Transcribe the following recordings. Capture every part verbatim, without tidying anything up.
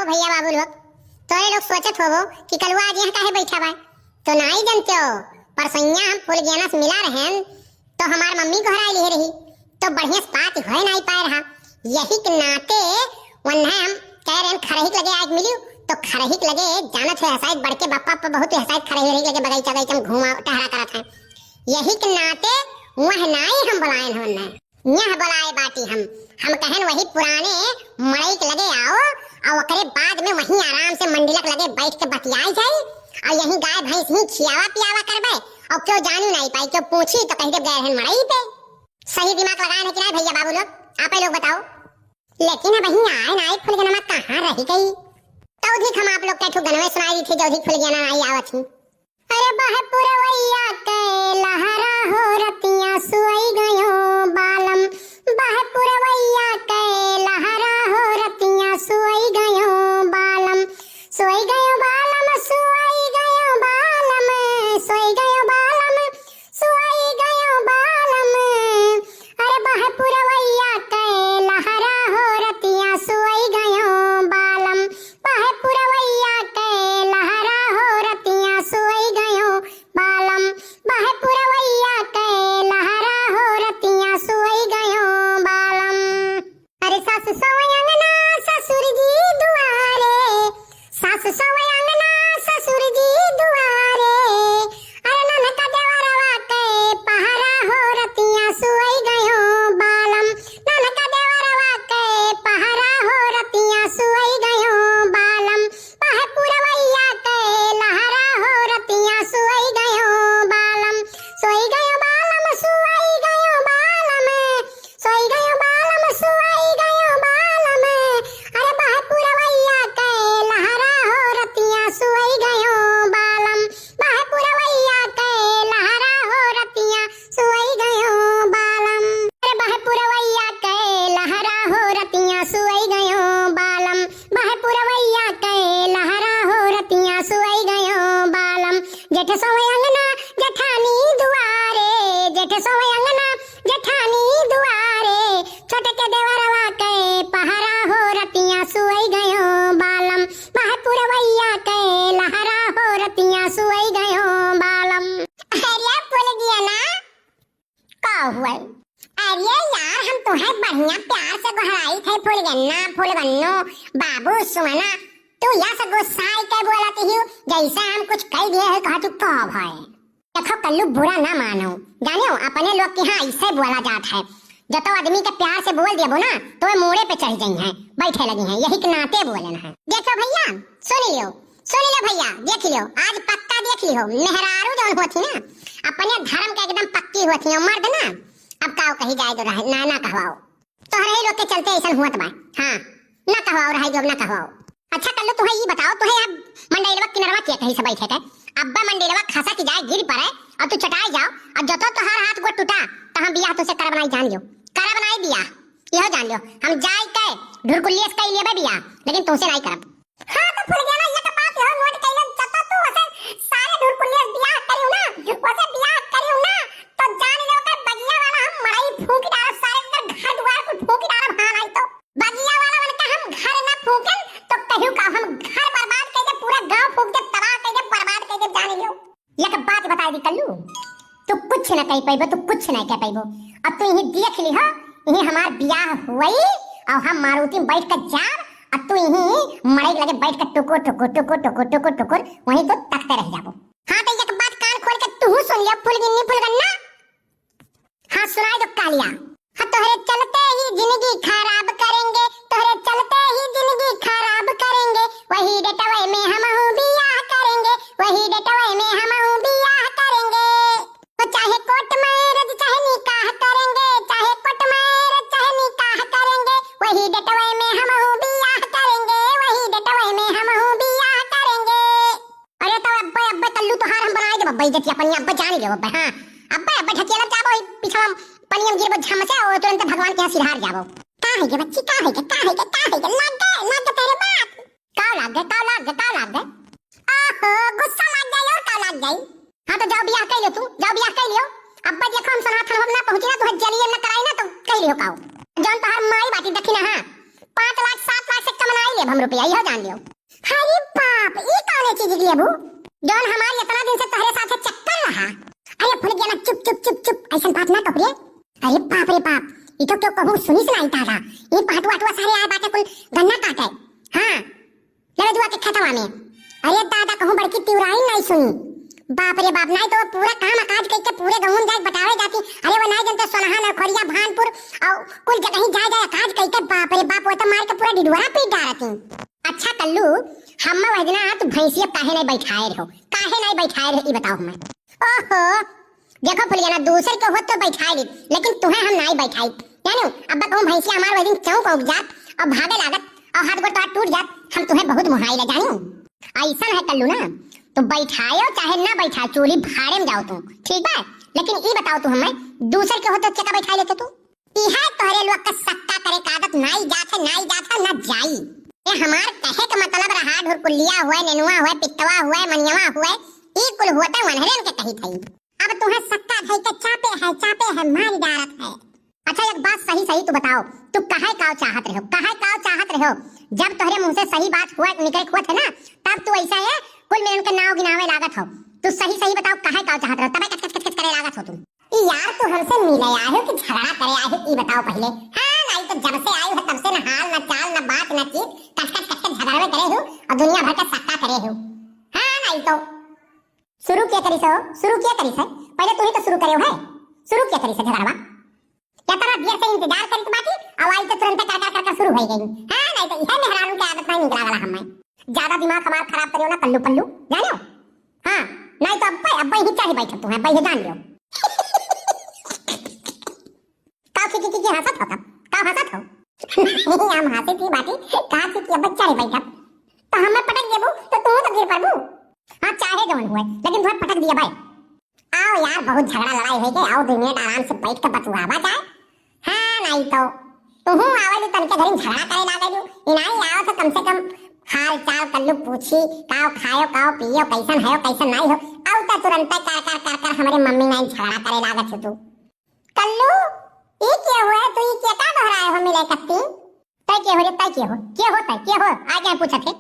ओ भइया बाबू लोग, तोरे लोग सोचत होबो कि कलुआ आज यहाँ काहे बैठा बा, तो नाई जनते हो, परसैया हम फुलगेना से मिला रहेन, तो हमार मम्मी गोहराइ लिहे रही, तो बढ़िया से बात होइ नाई पाए रहा। यही के नाते वन्हे हम कह रहेन खरही के लगे आइके मिलियो, तो खरही के लगे जानत है हसाइत बड़के बापा पर बहुत हसाइत खरही रही लगे बगीचा बगीचा में घूमा टहरा करत है। यही के नाते वह नाई हम बुलाएन हवन ना। यहाँ बुलाए बाटी हम, हम कहन वही पुराने मड़ई के लगे आओ, और ओकरे बाद में वहीं आराम से मंडिलक लगे बैठ के बतियाई जाई, और यहीं गाय भैंस ही खियावा पियावा करबे, और क्यों जानू नाई पाई, क्यों पूछी तो कह दे गए रहन मड़ई पे। सही दिमाग लगाए हैं कि नाई भइया बाबू लोग, आप ही लोग बताओ। लेकिन अब वहीं आए नाई फुलगेना कहाँ रही गई, तो अधिक हम आप लोग के ठो गनवे सुनाई दी थी, जो अधिक फुलगेना नाई आवत ही। अरे बह पुरवैया के लहरा हो रतिया सुअई गयो बालम, बह पुरवैया के लहरा हो रतिया सुअई गयो बालम, सुअई गयो बालम, सुअई गयो बालम, सुअई गयो बालम, सुअई गयो बालम। अरे बह पुरवैया के लहरा हो रतिया सुअई गयो बालम, बह पुरवैया के लहरा हो रतिया सुअई गयो बालम, बह पुरवैया के लहरा हो रतिया सुअई गयो बालम। अरे सासु सोए अंगना ससुर जी दुआरे, सासु सोए अंगना ससुर जी दुआरे, अरे ननका देवरवा के पहरा हो रतिया सुअई गयो बालम, ननका देवरवा के पहरा हो रतिया सुअई गयो बालम, बह पुरवैया के लहरा हो रतिया सुअई गयो बालम, सुअई गयो बालम, सुअई गयो बालम, सुअई गयो बालम, सुअई गयो बालम। अरे बह पुरवैया के लहरा हो रतिया सुअई गयो बालम, बह पुरवैया के लहरा हो रतिया सुअई गयो बालम। अरे बह पुरवैया के लहरा हो रतिया सुअई गयो बालम, बह पुरवैया के लहरा हो रतिया सुअई गयो बालम। जेठ सोए अंगना जेठानी दुआरे, जेठ सोए अंगना जेठानी दुआरे, छोटके देवरवा के पहरा हो रतिया सुअई गयो बालम, बह पुरवैया के लहरा हो रतिया सुअई गयो बालम। अरे फुलगेना, का हुआ? अरे यार, हम तुहे बढ़िया प्यार से गोहराइत है, फुलगेना, फुलगेनो, बाबू सोना, तू या से गुस्साई के बोलत हियो, जैसे हम कुछ कह दिए है, कहा तू का भाई। देखो कल्लू, बुरा ना मानो, जानियो अपने लोग के यहाँ ऐसे बोला जात है, जब तो आदमी के प्यार से बोल देबो ना, तो वे मूड़े पे चढ़ जाई हैं, बैठे लगी हैं, यही के नाते बोलन है। देखो भइया, सुन लियो, सुन लियो भइया, देख लियो, आज पक्का देख लियो, मेहरारू जौन होती ना, अपने धर्म के एकदम पक्की होती है, मर्द ना, अब काव कही जाए तो रहे, ना, ना कहवाओ। तोहरे ही लोग के चलते ऐसन हुअत बा। हाँ, ना कहवाओ, रहे जो अब ना कहवाओ। अच्छा कल्लू, तुहे ई बताओ, तुहे अब मंडैलवा किनरवा के कहीं से बैठे के? अब्बा मंडैलवा खसा की जाए गिर पड़े और तू चटाई जाओ और जतो तोहार हाथ गोड़ टूटा, तो हम बियाह तुसे करब नाई, जान लियो, करब नाई बियाह, यह जान लियो। हम जाए के ढुरकुलियस कई लेबे बियाह, लेकिन तुसे नाई करब। हाँ, तो फुलगेना, एक बात यह नोट कइले, जब तू ओसे सारे ढुरकुलिया बियाह करियो ना, ओसे बियाह करियो ना, तो जान ले ओकर बगिया वाला हम मड़ई फूंक डालब, सारे ओकर घर दुआर कुल फूंक डालब। हाँ, नहीं तो बगिया वाला उनका हम घर ना फूंकन, तो कहियो का हम घर बर्बाद कर दे, पूरा गांव फूंक दे, तबाह कर दे, बर्बाद कर दे, जान लियो। एक बात बताई दी कल्लू, तू कुछ न कह पैबो, तू कुछ न कह पैबो। अब तू यही देख ली हो, यही हमार बियाह हुई और हम मारुति में बैठ कर जाब, और तू यही मड़ई लगे बैठ कर टुकुर टुकुर टुकुर टुकुर टुकुर टुकुर वहीं तो तकते रह जाबो। हाँ तो एक बात कान खोल के तू सुन लिया, फुलगिन्नी फुलगन्ना। हाँ सुनाई दो कालिया। हाँ, तोहरे चलते ही जिंदगी खराब करेंगे, तोहरे चलते ही जिंदगी खराब करेंगे, वही डेटवे में हम हूँ बियाह करेंगे, वही डेटवे में हम हूँ बियाह करेंगे। वो चाहे कोर्ट मैरिज चाहे निकाह करेंगे, चाहे कोर्ट मैरिज चाहे निकाह करेंगे, वही डेटवे में हम हूँ बियाह करेंगे, वही डेटवे में हम हूँ बियाह करेंगे। अरे तो अब्बे, अब्बे कल्लू तोहार हम बनाई देब अब्बे इज्जतिया पनिया, अब्बे जान लेब अब्बे, हाँ। अब्बे, अब्बे ढकेलब जाबो, ई पिछवा पनिया में गिरबो झम से, और तुरंत भगवान के यहाँ सिधार जाबो। का है गे बच्ची, का है गे, का है गे, का है गे? लाग गए, लाग गए तेरे बाप। का लाग गए, का लाग गए, का लाग गए? ओहो, गुस्सा लाग गए और का लाग गए? हाँ तो जाओ बियाह कर लियो तू, जाओ बियाह कर लियो। अब्बे देखो हम सनाथन हम ना पहुँची ना, तुहे जलिए ना कराई ना तो कर लियो काओ। जौन तोहार माई बाटी देखी ना, हाँ। पाँच लाख, सात लाख से कम ना आई लेब हम। रुपया, इहो जान लियो। अरे बाप, ई कौने चीज के लेबू? जौन हमार इतना दिन से तोहरे साथे चक्कर रहा। अरे फुलगेना, चुप, चुप, चुप, चुप, अइसन बात ना कहो रे। अरे बाप रे बाप, ई तो केहू कहूँ सुनिस नाई दादा। ई पहटुआ, अटुआ सारे आए बाटे कुल गन्ना काटे। हाँ, लड़े जुआ के खेतवा में। अरे दादा, कहूँ बड़की तिउराइन नाई सुनी। बाप रे बाप, नाई तो वो पूरा काम काज कइके पूरे गाँव में जाके बटावे जाती। अरे वो नाई जनते सोनहा, नौखरिया, भानपुर और कुल जगह ही जाए जाए काज कइके। बाप रे बाप, वो तो मार के पूरा डिडुअरा पीट डारती। अच्छा कल्लू, हम्मा वह दिना तू भैंसिया काहे नाई बैठाए रहो? काहे नाई बैठाए रहो, ई बताओ हमें। ओहो, देखो फुलगेना, दूसर के होत तो बैठाए ली, लेकिन तुहें हम नाई बैठाई। जानो, अब कहूँ भैंसिया हमार वह दिन चौंक उठ जात और भागे लागत और हाथ गोड़ तोहार टूट जात, हम तुहें बहुत मुहाई ले जानी। अइसन है कल्लू ना, तो बैठायो चाहे ना बैठायो, चूल्ही भाड़े में जाओ तू, ठीक बा? लेकिन ई बताओ तू हमें, दूसर के होत तो चेका बैठाए लेते तू? इहे तोहरे लोग के सक्का करे का आदत नाई जात है, नाई जात है, ना जाई। ए हमार कहे के मतलब रहा, ढुरकुलिया हुए, नेनुआ हुए, पित्तवा हुए, मनियवा हुए, ई कुल होते वनहरेन के कही थई। अब तुहें सक्का धई के चापे है, चापे है, मारी डारत है। अच्छा एक बात सही सही तू बताओ, तू कहे काव चाहत रहो, कहे काव चाहत रहो? जब तोहरे मुँह से सही बात हुआ निकले हुआ थे ना, तब तू ऐसा है कुल मिलन के नाव गिनावे लागत हो। तू सही सही बताओ कहे काव चाहत रहो, तबे कच कच कच कच करे लागत हो तू। ई यार, तू हमसे मिले आए हो कि झगड़ा करे आए हो, ई बताओ पहिले। हाँ, नाई तो जब से आए हो तब से न हाल, न चाल, न बात, न चीत, कच कच कच कच झगड़वे करे हो और दुनिया भर का सक्का करे हो। हाँ, नाई तो। शुरू के करी सो, शुरू के करी से? पहिले तू ही तो शुरू करे हो है। शुरू के करी से झगड़वा? इतना देर से इंतजार करित बाटी, अब आई तो तुरंत कर कर कर कर शुरू हो गई। हाँ, नाई तो इहे मेहरारू के आदत नाई निकला वाला हमें। ज्यादा दिमाग हमार खराब करियो ना कल्लू पल्लू, जानियो? हाँ, नाई तो अब्बे, अब्बे ही चढ़ बैठब तू, अब्बे ही जान लियो। का खी, खी, खी, खी हंसत हो तब? का हंसत हो? हम हंसे थी बाटी, का खी, खी अब्बे चढ़ बैठब। तो हमें पटक देबू, तो तू तो गिर पड़बू। हाँ, चाहे जौन हुए, लेकिन तुम्हें पटक दिया भाई। आओ यार, बहुत झगड़ा लड़ाई हो गई, आओ दो मिनट आराम से बैठ के बतुआवा जाए। हाँ, नाई तो तुहू आवेलू तनके घरी झगड़ा करे लागेलू। ई नाई आओ तो कम से कम हाल चाल कल्लू पूछी, काव खायो, काव पियो, कैसन हयो, कैसन नाई हो। आओ तो तुरंते कर कर कर कर हमरे मम्मी नाई झगड़ा करे लागत हो तू। कल्लू, ई के हुए? तू ई के का दोहराए हो मिले कत्ती? तै के हो रे, तै के हो? के हो तै? के हो? आ के पूछत है?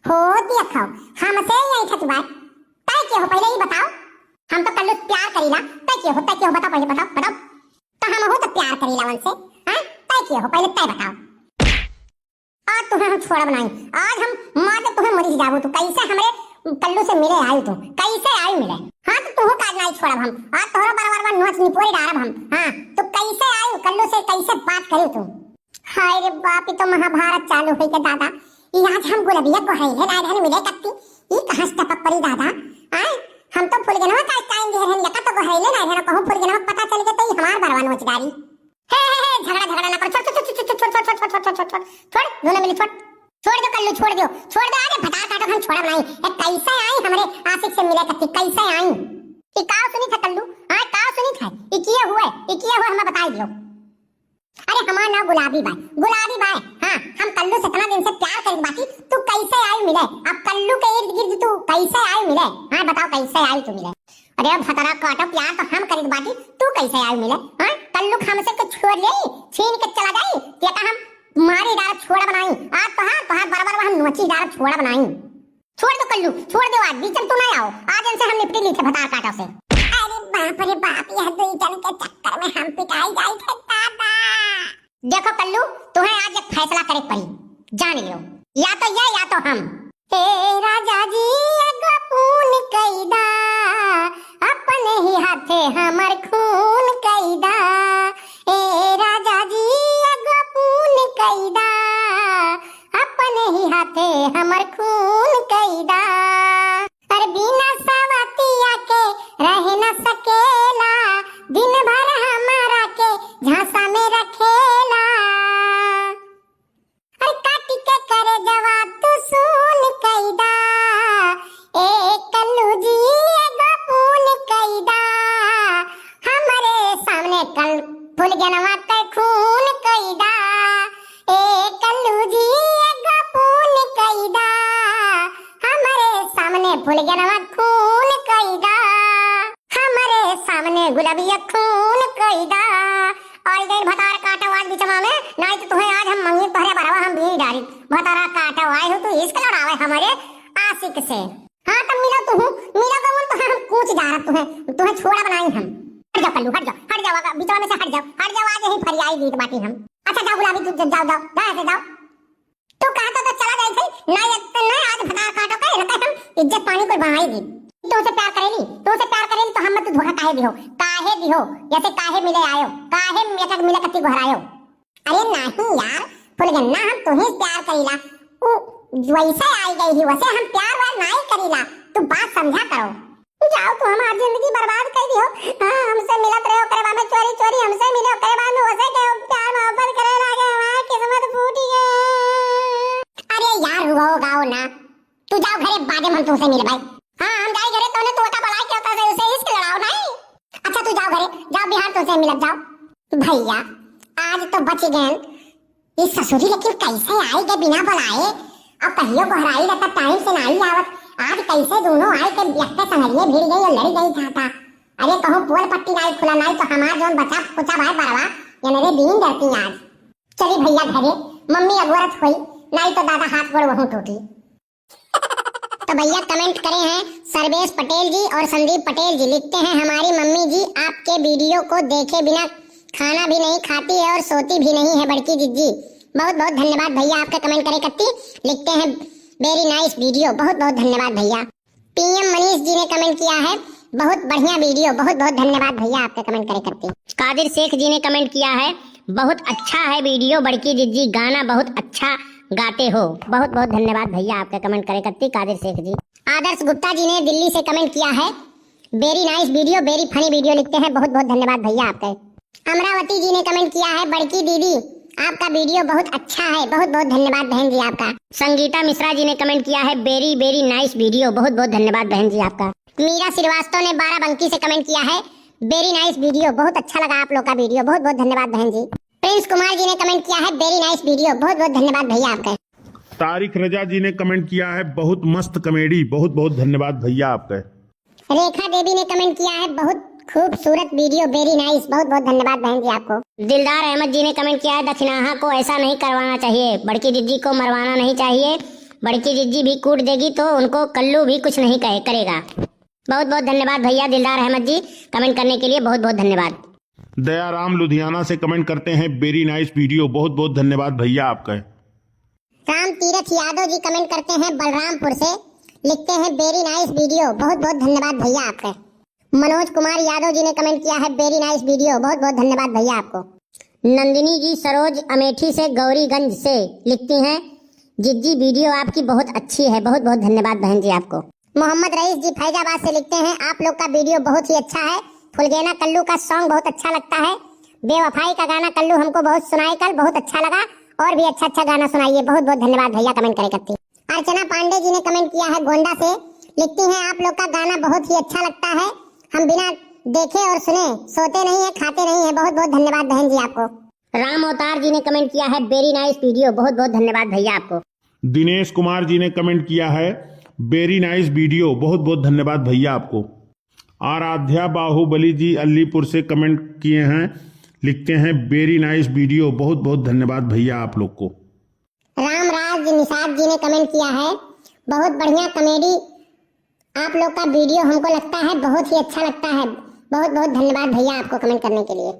हो देखो, हमसे ही ऐठत बात। तै के हो पहिले ई बताओ। हम तो कल्लू से प्यार करीला। तै के हो, तै के हो? बताओ पहिले, बताओ, बताओ। तो हमहू तो प्यार करीला उनसे। हाँ? तै के हो पहिले, तै बताओ। आज तुहें हम छोड़ब नाई। आज हम मार के तुहें मरी जाबू तू। कैसे हमरे कल्लू से मिले आयु तू? कैसे आयु मिले? हाँ, तो तुहू का आज नाई छोड़ब हम। आज तोहरो बरबरवा नोच निपोरी डारब हम। हाँ, तू कैसे आयु कल्लू से, कैसे बात करी तू? हाय रे बाप, ई तो महाभारत चालू होई के दादा। ई आज हम गुलबिया गोहरैले नाई रहन मिले कत्ती। ई कहाँ से टपक पड़ी दादा? आय, हम तो फुलगेनवा का टाइम दे रहन, यका तो गोहरैले नाई रहन, कहूँ फुलगेनवा पता चल के तो ई हमार बरवा नोच डारी। हे, हे, हे, झगड़ा, झगड़ा ना करो। छोड़, छोड़, छोड़, छोड़, दोनों मिली छोड़। छोड़ दो कल्लू, छोड़ दो, छोड़ दो। अरे भतार काटो, हम छोड़ब नाई। ए, कैसे आई हमरे आशिक से मिले कत्ती, कैसे आई? ई का सुनी था कल्लू? हाँ, का सुनी था? ई किए हुए, ई किए हुए हमें बताई दियो। अरे हमार नाम गुलाबी बाय, गुलाबी बाय। हाँ, हम कल्लू से इतना दिन से प्यार करित बाटी, तू कैसे आई मिले? अब कल्लू के इर्द गिर्द तू कैसे आई मिले? हाँ, बताओ कैसे आई तू मिले? अरे भतरा काटो, प्यार तो हम करित बाटी, तू कैसे आई मिले? हाँ, कल्लू हमसे के छोड़ ले, छीन के चला जाई, ये तो हम मारी डार छोड़ब नाई। आज तोहार, तोहार बरबरवा हम नोची डार छोड़ब नाई। छोड़ दो कल्लू, छोड़ दो, आज बीच में तू ना आओ, आज इनसे हम निपटी ली थे भतार काटो से। अरे बाप रे बाप, यह दो जन के चक्कर में हम पिटाई जाई थे दादा। देखो कल्लू, तुम्हें आज एक फैसला करे पड़ी, जान लियो, या तो ये या तो हम। ए राजा जी, एगो पून कई दा, अपने ही हाथे हमर खून कई दा। ए राजा जी, एगो पून कई दा, अपने ही हाथे हमर खून कई दा। अरे बिना सवतिया के रह न सकेला, दिन भर हमारा के झांसा में रखेला। अरे काटी के करेजवा तू सून कई दा, ए कल्लू जी एगो पून कई दा, हमरे सामने कल फुलगेनवा के खून कई दा, ए कल्लू जी एगो पून कई दा, हमरे सामने फुलगेनवा खून कई दा, हमरे सामने गुलाबिया खून कई दा। आई गई भतार काटो आज बिचवा में, नाई तो तुहे आज हम मंगी तोहरे बरवा हम बीन डारी। भतारा काटो आई। इश्क लड़ावे हमरे आशिक से। हाँ, तब मिलो तुहू, मिलो गवन तो हम कूच जा रहा तुहे, तुहे छोड़ा बनाई हम। हट जाओ कल्लू, हट जाओ, हट जाओ, अगर बिचवा में से हट जाओ, हट जाओ, आज यही फरियाई गीत बाटी हम। अच्छा जाओ गुलाबी, तू जाओ, जाओ, जाओ, ऐसे जाओ। तू कहा तो, तो चला जाए थे, ना ये, ना आज भतार काटो के, ना हम इज्जत पानी को बढ़ाई दी। तुमसे प्यार करेली, तुमसे प्यार करेली तो हम मत धोखा काहे दिहो, काहे दिहो, जैसे काहे मिले आयो, काहे एक एक मिले कत्ती गोहरायो। अरे नहीं यार फुलगन्ना, हम तुही प्यार करीला। उ वैसे आई गई ही, वैसे हम प्यार व्यार नहीं करीला। तू बात समझा करो। जाओ तू हमार जिंदगी बर्बाद कर दियो। हाँ, हमसे मिलत रहे ओकरे बाद में चोरी चोरी हमसे मिले, ओकरे बाद में वैसे के प्यार मोहब्बत करे लागे, हमार किस्मत फूट गया। अरे यार रुओ गाओ ना, तू जाओ घरे, बादे में हम तुमसे मिले भाई। हाँ, हम जाए घरे, तोने तू ओका बलाई के होता से उसे इश्क लड़ाओ नहीं। अच्छा तू जाओ घरे, जाओ बिहान तुमसे मिलत जाओ। भैया आज तो बच गए। ई ससुरी लेकिन कैसे आई गए बिना बुलाए, अब कहियो गोहराई रहता टाइम से नाई आवत, आज कैसे दोनों आई के यक्के संगरिये भिड़ गई और लड़ गई था, था। अरे कहूँ पोल पट्टी नाई खुला नाई तो हमार जौन बचा कुचा भाई बरवा, यनरे बीन डरती आज। चली भैया घरे, मम्मी अगोरत होई, नाई तो दादा हाथ गोड़ वहूँ टूटी। तो भैया कमेंट करे हैं सर्वेश पटेल जी और संदीप पटेल जी, लिखते हैं हमारी मम्मी जी आपके वीडियो को देखे बिना खाना भी नहीं खाती है और सोती भी नहीं है बड़की जिज्जी। बहुत बहुत धन्यवाद भैया आपके कमेंट करे कत्ती। लिखते हैं वेरी नाइस वीडियो, बहुत बहुत धन्यवाद भैया। पीएम मनीष जी ने कमेंट किया है बहुत बढ़िया वीडियो, बहुत बहुत धन्यवाद भैया आपके कमेंट करे कत्ती। कादिर शेख जी ने कमेंट किया है बहुत अच्छा है वीडियो बड़की जिज्जी, गाना बहुत अच्छा गाते हो। बहुत बहुत धन्यवाद भैया आपके कमेंट करे कत्ती कादिर शेख जी। आदर्श गुप्ता जी ने दिल्ली से कमेंट किया है वेरी नाइस वीडियो, वेरी फनी वीडियो लिखते हैं। बहुत बहुत धन्यवाद भैया आपके। अमरावती जी ने कमेंट किया है बड़की दीदी आपका वीडियो बहुत अच्छा है। बहुत बहुत धन्यवाद बहन जी आपका। संगीता मिश्रा जी ने कमेंट किया है वेरी वेरी नाइस वीडियो। बहुत बहुत धन्यवाद बहन जी आपका। मीरा श्रीवास्तव ने बाराबंकी से कमेंट किया है वेरी नाइस वीडियो। बहुत अच्छा लगा आप लोग का वीडियो। बहुत बहुत धन्यवाद बहन जी। प्रिंस कुमार जी ने कमेंट किया है वेरी नाइस वीडियो। बहुत बहुत धन्यवाद भैया आपका। तारिक रजा जी ने कमेंट किया है बहुत मस्त कॉमेडी। बहुत बहुत धन्यवाद भैया आपका। रेखा देवी ने कमेंट किया है बहुत खूबसूरत वीडियो, वेरी नाइस। बहुत बहुत धन्यवाद बहन जी आपको। दिलदार अहमद जी ने कमेंट किया है दक्षिणाहा को ऐसा नहीं करवाना चाहिए, बड़की जिज्जी को मरवाना नहीं चाहिए, बड़की जिज्जी भी कूट देगी तो उनको कल्लू भी कुछ नहीं कहे करेगा। बहुत बहुत धन्यवाद भैया दिलदार अहमद जी, कमेंट करने के लिए बहुत बहुत धन्यवाद। दयाराम लुधियाना से कमेंट करते हैं वेरी नाइस वीडियो। बहुत बहुत धन्यवाद भैया आपका। राम तीरथ यादव जी कमेंट करते हैं बलरामपुर से, लिखते हैं वेरी नाइस वीडियो। बहुत बहुत धन्यवाद भैया आपका। मनोज कुमार यादव जी ने कमेंट किया है वेरी नाइस वीडियो। बहुत बहुत धन्यवाद भैया आपको। नंदिनी जी सरोज अमेठी से गौरीगंज से लिखती हैं जिज्जी वीडियो आपकी बहुत अच्छी है। बहुत बहुत धन्यवाद बहन जी आपको। मोहम्मद रईस जी फैजाबाद से लिखते हैं आप लोग का वीडियो बहुत ही अच्छा है। फुलगेना कल्लू का सॉन्ग बहुत अच्छा लगता है। बेवफाई का गाना कल्लू हमको बहुत सुनाए कल, बहुत अच्छा लगा। और भी अच्छा अच्छा गाना सुनाइए। बहुत बहुत धन्यवाद भैया कमेंट करे कत्ती। अर्चना पांडे जी ने कमेंट किया है गोंडा से, लिखती हैं आप लोग का गाना बहुत ही अच्छा लगता है। हम बिना देखे और सुने सोते नहीं है, खाते नहीं है। बहुत बहुत धन्यवाद बहन जी आपको। राम अवतार जी ने कमेंट किया है वेरी नाइस वीडियो। बहुत बहुत धन्यवाद भैया आपको। दिनेश कुमार जी ने कमेंट किया है वेरी नाइस वीडियो। बहुत बहुत धन्यवाद भैया आपको। आराध्या बाहुबली जी अलीपुर से कमेंट किए हैं, लिखते हैं वेरी नाइस वीडियो। बहुत बहुत धन्यवाद भैया आप लोग को। रामराज निषाद जी ने कमेंट किया है बहुत बढ़िया कॉमेडी, आप लोग का वीडियो हमको लगता है बहुत ही अच्छा लगता है। बहुत बहुत धन्यवाद भैया आपको कमेंट करने के लिए।